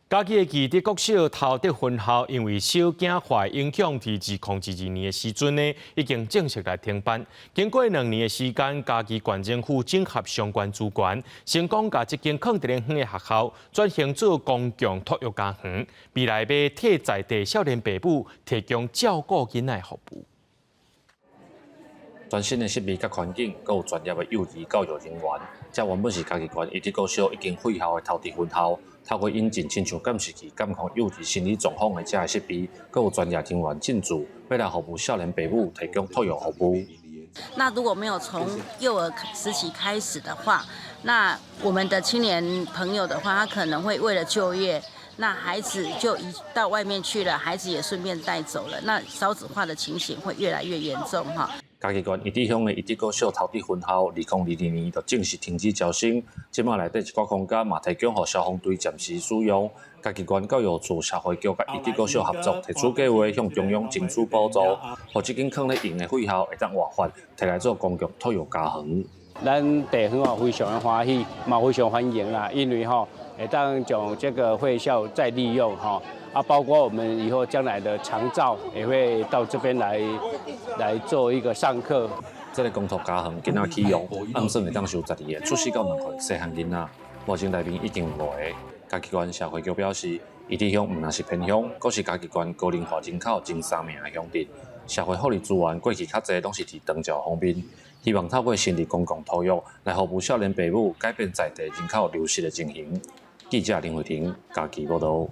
嘉義的義德國小頭德分校因為少子化影響，佇2022年的時陣呢，已經正式來停辦。經過2年的時間，嘉義縣政府整合相關資源，成功共這間囥佇咧遠的學校轉型做公共托育家園，未來欲替在地少年爸母提供照顧囡仔的服務。全新的設備佮環境，閣有專業的幼兒教育人員，這原本是嘉義縣義德國小已經廢校的頭德分校。透過引進親像監視器監控幼兒心理狀況的這个設備，閣有專業人員進駐，欲來服務少年爸母提供托育服務。那如果沒有從幼兒時期開始的話，那我們的青年朋友的話，他可能會為了就業，那孩子就移到外面去了，孩子也順便帶走了，那少子化的情形會越來越嚴重哈。嘉義縣義德鄉的義德國小頭德分校，2022年就正式停止招生。這馬內底一寡空間嘛，提供予消防隊暫時使用。嘉義縣教育處社會局佮義德國小合作，提出計劃向中央爭取補助，予這間囥咧用的廢校會當活化，提來做公共托育家園。咱地方哦非常的歡喜，嘛非常歡迎啦，因為吼會當將這個廢校再利用吼。啊，包括我們以後將來的長照也會到這邊來做一個上課。這个公托家園今仔啟用，按算會當收12個出世到2歲細漢囡仔。目前內面已經有五個。嘉義縣社會局表示，義德鄉毋但是偏鄉，閣是嘉義縣高齡化人口前三名的鄉鎮。社會福利資源過去較濟攏是佇長照方面，希望透過成立公共托育來服務少年爸母，改變在地人口流失的情形。記者林慧婷嘉義報導。